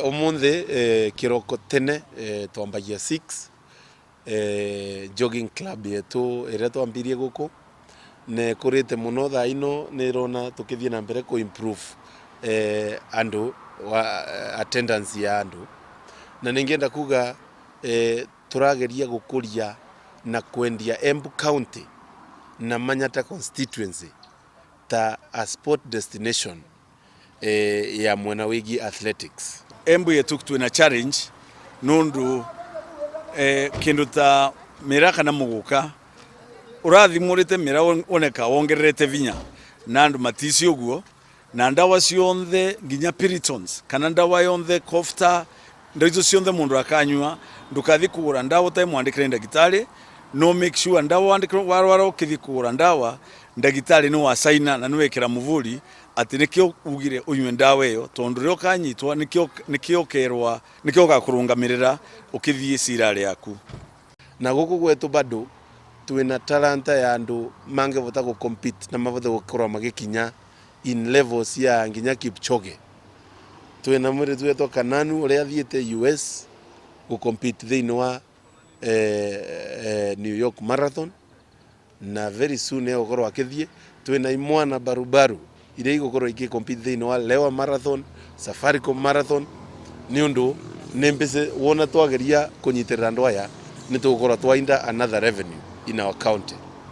Omonthi kiroko tene twambagia 6 jogging club yetu ĩrĩa twambirie gũkũ na ĩkũrĩte mũno thaa ino nĩ ĩrona tũkĩthiĩ na mbere kũ improve andũ attendance ya andũ. Na nĩngĩenda kuga tũrageria gũkũria na kwendia Embu County na Manyatta constituency ta a sport destination ya mwena wĩgiĩ athletics. Embu yetu twina challenge nundu kindu ta mira kana muguka urathimurite mira woneka wongererete vinya na andu matici uguo na ndawa cionthe nginya Piritons kana ndawa yonthe Cofta ndawa icio cionthe mundu akanyua ndukathi kugura ndawa utai mwandikire ndagitari no make sure ndawa wandikirwo warwara ukithi kugura ndawa ndagitari ni wasaina na ni wekira muvuri ati nikio ugire unyue ndawa iyo tondu riria ukanyitwa nikio nikio ukerwa nikio ugakurungamirira ukithie cirari yaku. Na guku gwetu bado twina talanta ya andu mangivota gu compete na mavote gukorwa magikinya in levels ya nginya Kipchoge. Twina mwiritu wetwa Kananu uria athiite US gu compete thiini wa New York Marathon na very soon egukorwo akithie. Twina imwana barubaru iria igukorwo iki compete thiini wa Lewa Marathon, Safaricom Marathon ni undu ni mbici wona twageria kunyitirira andu aya ni tugukorwo twainda another revenue in our county.